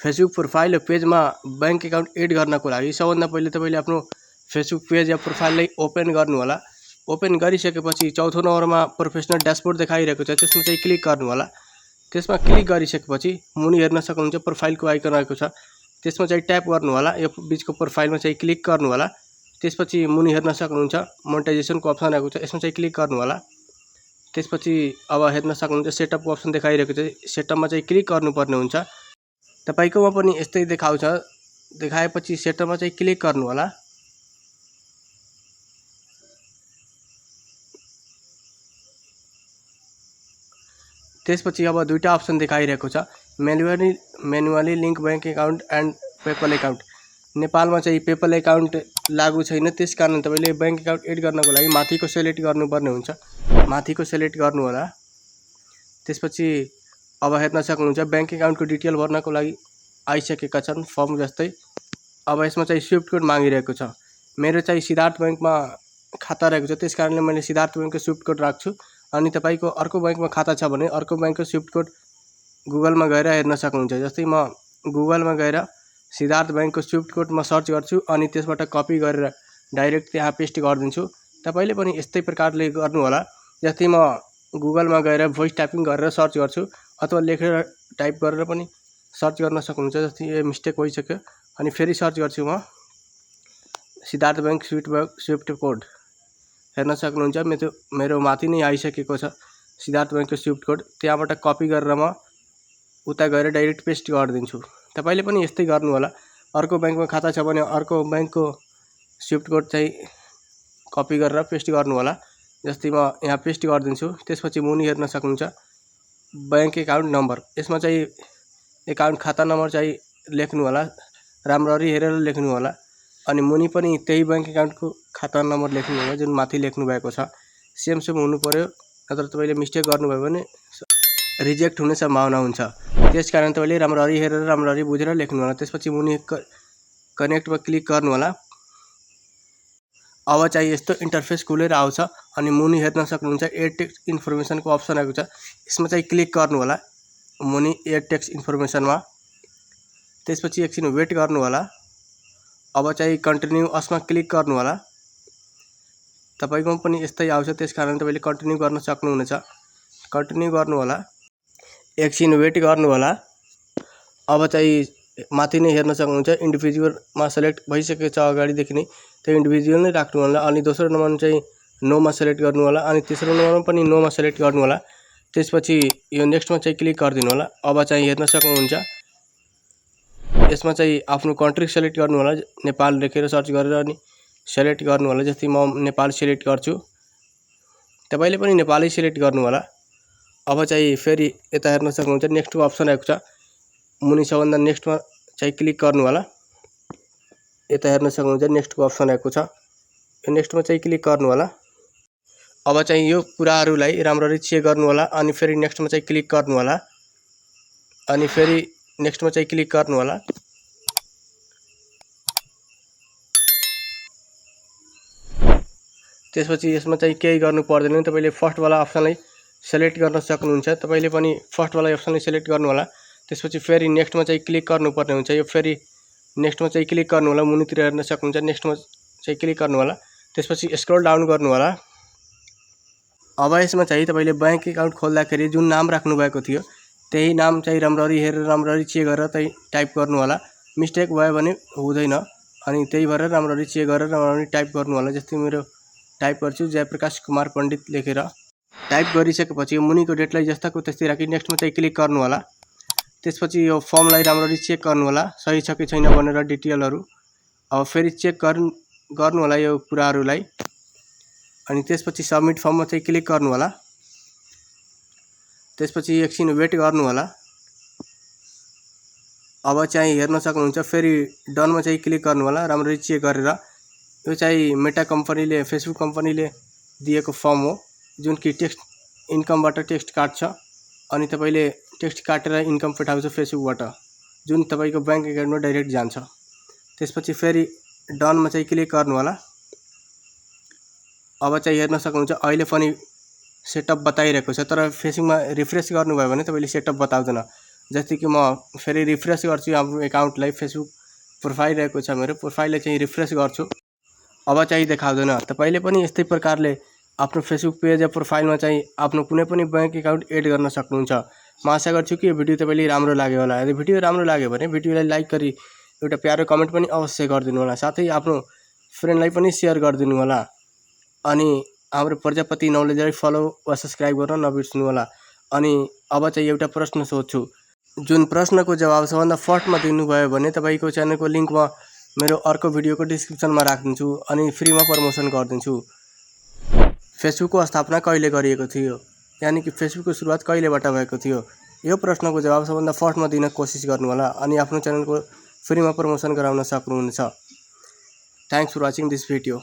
Facebook profile पेजमा bank account add गर्नको लागि सबभन्दा पहिले तपाईले आफ्नो फेसबुक पेज या प्रोफाइललाई ओपन गर्नु होला। ओपन गरिसकेपछि चौथो नम्बरमा प्रोफेसनल ड्याशबोर्ड देखाइरहेको छ, त्यसमा चाहिँ क्लिक गर्नु होला। त्यसमा क्लिक गरिसकेपछि मुनि हेर्न सक्नुहुन्छ प्रोफाइलको आइकन आएको छ, त्यसमा चाहिँ ट्याप गर्नु होला। यो बीचको प्रोफाइलमा चाहिँ क्लिक गर्नु होला। त्यसपछि मुनि हेर्न सक्नुहुन्छ मोनेटाइजेसनको अप्सन आएको छ, यसमा चाहिँ क्लिक गर्नु होला। त्यसपछि अब हेर्न सक्नुहुन्छ सेटअपको अप्सन देखाइरहेको छ, सेटअपमा चाहिँ क्लिक गर्नुपर्ने हुन्छ। तपाईकोमा पनि यस्तै देखाउँछ, देखाएपछि सेटअपमा चाहिँ क्लिक गर्नु होला। त्यसपछि अब दुईटा अप्सन देखाइरहेको छ, manually link bank account and PayPal account. नेपालमा चाहिँ पेपल एकाउन्ट लागू छैन, त्यसकारण तपाईले बैंक एकाउन्ट एड गर्नको लागि माथिको सेलेक्ट गर्नुपर्ने हुन्छ। माथिको सेलेक्ट गर्नु होला। त्यसपछि अब हेर्न सक्नुहुन्छ बैंक एकाउन्टको डिटेल भर्नको लागि आइसकेका छन् फर्म जस्तै। अब यसमा चाहिँ स्विफ्ट कोड मागिरहेको छ। मेरो चाहिँ सिद्धार्थ बैंकमा खाता रहेको छ, त्यसकारणले मैले सिद्धार्थ बैंकको स्विफ्ट कोड राख्छु। अनि तपाईको अर्को बैंकमा खाता छ भने अर्को बैंकको स्विफ्ट कोड गुगलमा गएर हेर्न सक्नुहुन्छ। जस्तै म गुगलमा गएर सिद्धार्थ बैंकको स्विफ्ट कोडमा सर्च गर्छु अनि त्यसबाट कपी गरेर डाइरेक्ट त्यहाँ पेस्ट गरिदिन्छु। तपाईले पनि यस्तै प्रकारले गर्नु होला। जस्तै म गुगलमा गएर भोइस टाइपिङ गरेर सर्च गर्छु अथवा लेखेर टाइप गरेर पनि सर्च गर्न सक्नुहुन्छ। जस्तै यो मिस्टेक भइसक्यो अनि फेरि सर्च गर्छु म सिद्धार्थ बैंक स्विफ्ट कोड। हेर्न सक्नुहुन्छ मेरो माथि नै आइसकेको छ सिद्धार्थ बैंकको स्विफ्ट कोड। त्यहाँबाट कपी गरेर म उता गएर डाइरेक्ट पेस्ट गरिदिन्छु। तपाईले पनि यस्तै गर्नु होला। अर्को बैंकमा खाता छ भने अर्को बैंकको स्विफ्ट कोड चाहिँ कपी गरेर पेस्ट गर्नु होला। जस्तै म यहाँ पेस्ट गरिदिन्छु। त्यसपछि मुनि हेर्न सक्नुहुन्छ बैंक एकाउन्ट नम्बर, यसमा चाहिँ एकाउन्ट खाता नम्बर चाहिँ लेख्नु होला, राम्ररी हेरेर लेख्नु होला। अनि मुनि पनि त्यही बैंक एकाउन्टको खाता नम्बर लेख्नु होला जुन माथि लेख्नु भएको छ, सेम हुनु पर्यो। नत्र तपाईले मिस्टेक गर्नुभयो भने रिजेक्ट हुने सम्भावना हुन्छ। त्यसकारण तपाईले राम्ररी हेरेर राम्ररी बुझेर लेख्नु होला। त्यसपछि मुनि कनेक्टमा क्लिक गर्नु होला। अब चाहिँ यस्तो इन्टरफेस खुलेर आउँछ अनि मुनि हेर्न सक्नुहुन्छ एड टेक्स्ट इन्फर्मेसनको अप्सन आएको छ, यसमा चाहिँ क्लिक गर्नु होला मुनि एड टेक्स्ट इन्फर्मेसनमा। त्यसपछि एकछिन वेट गर्नु होला। अब चाहिँ कन्टिन्यू असमा क्लिक गर्नु होला। तपाईकोमा पनि यस्तै आउँछ, त्यसकारण तपाईले कन्टिन्यू गर्न सक्नुहुनेछ। कन्टिन्यू गर्नु होला। एकछिन वेट गर्नु होला। अब चाहिँ माथि नै हेर्न सक्नुहुन्छ इन्डिभिजुअलमा सेलेक्ट भइसकेको छ अगाडिदेखि नै, त्यो इन्डिभिजुअल नै राख्नु होला। अनि दोस्रो नम्बरमा चाहिँ नोमा सेलेक्ट गर्नु होला अनि तेस्रो नम्बरमा पनि नोमा सेलेक्ट गर्नु होला। त्यसपछि यो नेक्स्टमा चाहिँ क्लिक गरिदिनु होला। अब चाहिँ हेर्न सक्नुहुन्छ यसमा चाहिँ आफ्नो कन्ट्री सेलेक्ट गर्नु होला, नेपाल लेखेर सर्च गरेर अनि सेलेक्ट गर्नु होला। जस्तै म नेपाल सेलेक्ट गर्छु, तपाईले पनि नेपालै सेलेक्ट गर्नु होला। अब चाहिँ फेरि यता हेर्न सक्नुहुन्छ नेक्स्टको अप्सन आएको छ, मुनि सबभन्दा नेक्स्टमा चाहिँ क्लिक गर्नु होला। यता हेर्न सक्नुहुन्छ नेक्स्टको अप्सन आएको छ, यो नेक्स्टमा चाहिँ क्लिक गर्नु होला। अब चाहिँ यो कुराहरूलाई राम्ररी चेक गर्नु होला अनि फेरि नेक्स्टमा चाहिँ क्लिक गर्नु होला अनि फेरि नेक्स्टमा चाहिँ क्लिक गर्नु होला। त्यसपछि यसमा चाहिँ केही गर्नु पर्दैन, तपाईले फर्स्ट वाला अप्सनलाई सेलेक्ट गर्न सक्नुहुन्छ। तपाईले पनि फर्स्ट वाला अप्सनलाई सेलेक्ट गर्नु होला। त्यसपछि फेरि नेक्स्टमा चाहिँ क्लिक गर्नुपर्ने हुन्छ। यो फेरि नेक्स्टमा चाहिँ क्लिक गर्नु होला, मुनितिर हेर्न सक्नुहुन्छ नेक्स्टमा चाहिँ क्लिक गर्नु होला। त्यसपछि स्क्रल डाउन गर्नु होला। अब यसमा चाहिँ तपाईले बैंक एकाउन्ट खोल्दाखेरि जुन नाम राख्नु भएको थियो त्यही नाम चाहिँ राम्ररी हेरेर राम्ररी चेक गरेर चाहिँ टाइप गर्नु होला। मिस्टेक भयो भने हुँदैन अनि त्यही भएर राम्ररी चेक गरेर राम्ररी टाइप गर्नु होला। जस्तै मेरो टाइप गर्छु जयप्रकाश कुमार पण्डित लेखेर टाइप गरिसकेपछि मुनिको डेटलाई जस्ताको त्यस्तै राखी नेक्स्टमा चाहिँ क्लिक गर्नु होला। त्यसपछि यो फर्मलाई राम्ररी चेक गर्नु होला सही छ कि छैन भनेर डिटेलहरु। अब फेरि चेक गर्नु होला यो कुराहरुलाई अनि त्यसपछि सबमिट फर्ममा चाहिँ क्लिक गर्नु होला। त्यसपछि एकछिन वेट गर्नु होला। अब चाहिँ हेर्न सक्नुहुन्छ फेरि डनमा चाहिँ क्लिक गर्नु होला राम्ररी चेक गरेर। यो चाहिँ मेटा कम्पनीले फेसबुक कम्पनीले दिएको फर्म हो जुन कि टेक्स्ट इन्कमबाट टेक्स्ट काट्छ अनि तपाईले टेक्स्ट काटेर इन्कम पठाउँछ फेसबुकबाट जुन तपाईको बैंक एकाउन्टमा डाइरेक्ट जान्छ। त्यसपछि फेरि डनमा चाहिँ क्लिक गर्नु होला। अब चाहिँ हेर्न सक्नुहुन्छ अहिले पनि सेटअप बताइरहेको छ तर फेसबुकमा रिफ्रेश गर्नुभयो भने तपाईले सेटअप बताउँदैन। जस्तै कि म फेरि रिफ्रेस गर्छु आफ्नो एकाउन्टलाई, फेसबुक प्रोफाइल रहेको छ मेरो, प्रोफाइललाई चाहिँ रिफ्रेस गर्छु, अब चाहिँ देखाउँदैन। तपाईँले पनि यस्तै प्रकारले आफ्नो फेसबुक पेज या प्रोफाइलमा चाहिँ आफ्नो कुनै पनि बैंक एकाउन्ट एड गर्न सक्नुहुन्छ। म आशा गर्छु कि यो भिडियो तपाईँले राम्रो लाग्यो होला। यदि भिडियो राम्रो लाग्यो भने भिडियोलाई लाइक गरी एउटा प्यारो कमेन्ट पनि अवश्य गरिदिनु होला, साथै आफ्नो फ्रेन्डलाई पनि सेयर गरिदिनु होला। अनि हाम्रो प्रजापति नलेजलाई फलो वा सब्सक्राइब गर्न नबिर्सनु होला। अनि अब चाहिँ एउटा प्रश्न सोध्छु, जुन प्रश्नको जवाब सबभन्दा फर्स्टमा दिनुभयो भने तपाईँको च्यानलको लिङ्क म मेरो अर्को भिडियोको डिस्क्रिप्सनमा राखिदिन्छु अनि फ्रीमा प्रमोसन गरिदिन्छु। फेसबुकको स्थापना कहिले गरिएको थियो, यानि कि फेसबुकको सुरुवात कहिलेबाट भएको थियो? यो प्रश्नको जवाब सबभन्दा फर्स्टमा दिन कोसिस गर्नु होला अनि आफ्नो च्यानलको फ्रीमा प्रमोसन गराउन सक्नुहुनेछ। Thanks for watching this video.